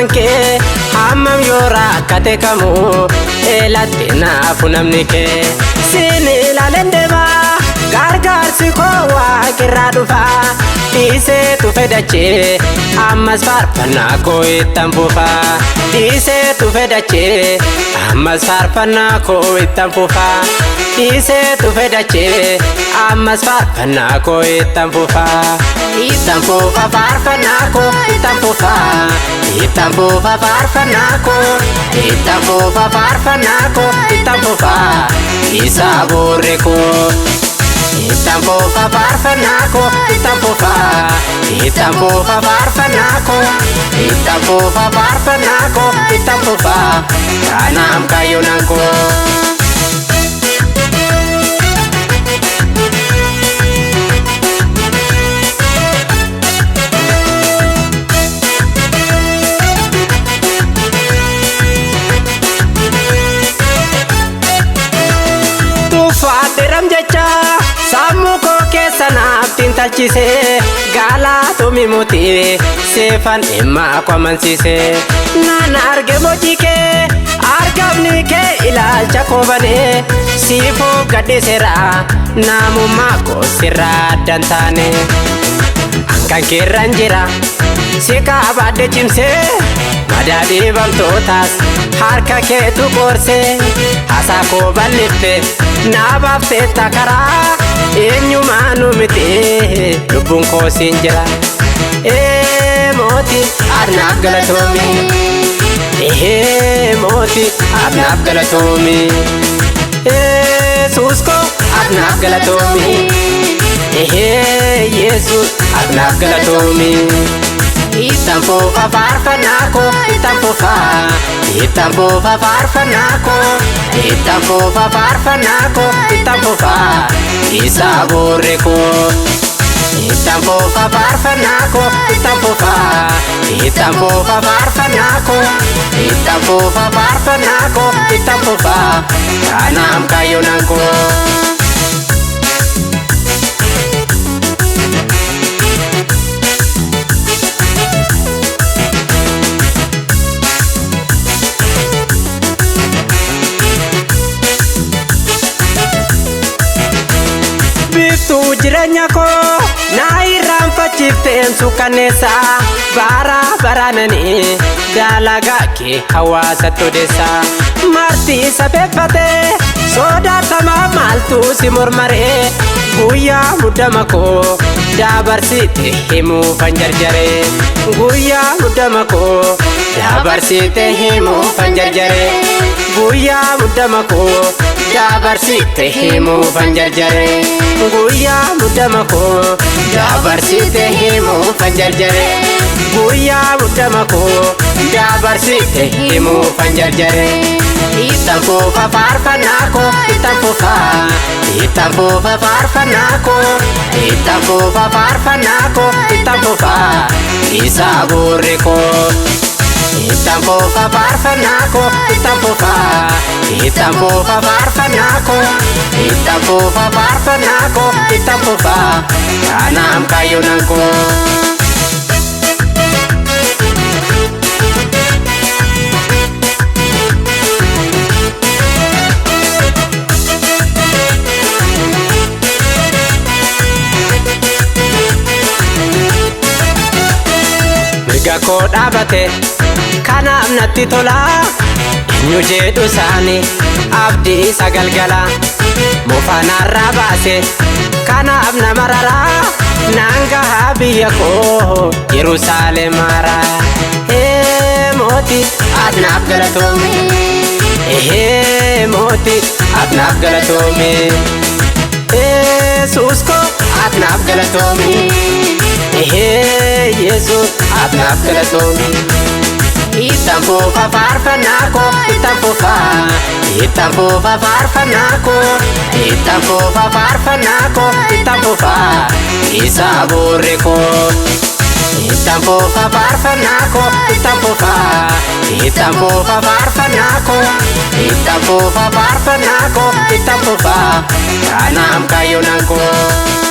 Ergamaan kee hammam yoo rakkate kamuu eelatti naafu namni kee. Siin ilaaleen deemaa gargaarsi koo waaqirraa dhufa. Dhiiseetu fedhachee ammas faarfannaa koo ittan fufa. Dhiiseetu fedhachee ammas faarfannaa koo ittan fufa. Dhiiseetu fedhachee ammas faarfannaa koo ittan fufa. Ittan fufa faarfannaa koo ittan fufa. Ittan fufa faarfannaa koo ittan fufa faarfannaa koo ittan fufa. Isa boorre koo. Ittan fufa faarfannaa koo ittan fufa. Ittan fufa faarfannaa koo ittan fufa faarfannaa koo ittan fufa. Kanaaf kaayyoonaan koo. Tuffaadheeram jecha sammuu koo keessa naaf xiinxalchise gaalaatoomi mootii seefan dhimma koo amansiise. Naan arge hojii kee argamni kee ilaalcha koo banee siifoo gadhiiseera namummaa koo sirraa addan taane. Hankan keerran jira si kaabadde cimsee madaa dhiibamtootaas harka keetu qorsee haasaa koo bal'ifte naa baaftee takaraa eenyumaa nu miti lubbuun koo siin jira. Ee mootii ati naaf galatoomi. Ee mootii ati naaf galatoomi. Yesuus koo ati naaf galatoomi. Ee Yesuus ati naaf galatoomi. Ittan fufa faarfannaa koo ittan fufa. Ittan fufa faarfannaa koo ittan fufa faarfannaa koo ittan fufa. Isa boorre koo. Ittan fufa faarfannaa koo ittan fufa. Ittan fufa faarfannaa koo ittan fufa faarfannaa koo ittan fufa. Kanaaf kaayyoonaan koo. Biiftuu jireenya koo na irraanfachiifteen suukanneessa bara baraananii dalagaa kee hawaasatti odeessa. Marti safeeffatee sodaatamaa maaltu si mormaree guyyaa muddama koo dabarsite himuufan jarjaree. Guyyaa muddama koo dabarsite himuufan jarjaree. Guyyaa muddama koo dabarsite himuufan jarjaree. Guyyaa muddama koo dabarsite himuufan jarjaree. Guyyaa muddama koo dabarsite himuufan jarjaree. Ittan fufa faarfannaa koo ittan fufa. Ittan fufa faarfannaa koo ittan fufa faarfannaa koo ittan fufa. Isa boorre koo. Ittan fufa faarfannaa koo ittan fufa. Ittan fufa faarfannaa koo ittan fufa faarfannaa koo ittan fufa. Kanaaf kaayyoonaan koo. Mirga koo dhaabate kanaaf natti tola eenyu jedhu isaanii abdii isa galgala mofaanaarraa baase kanaaf nama raraa naan gahaa biyya koo Yerusaalem haaraa. Ee mootii ati naaf galatoomi. Ee mootii ati naaf galatoomi. Yesuus koo ati naaf galatoomi. Ee Yesuus ati naaf galatoomi. Ittan fufa faarfannaa koo ittan fufa. Ittan fufa faarfannaa koo ittan fufa faarfannaa koo ittan fufa. Isa boorre koo. Ittan fufa faarfannaa koo ittan fufa. Ittan fufa faarfannaa koo ittan fufa faarfannaa koo ittan fufa. Kanaaf kaayyoonaan koo.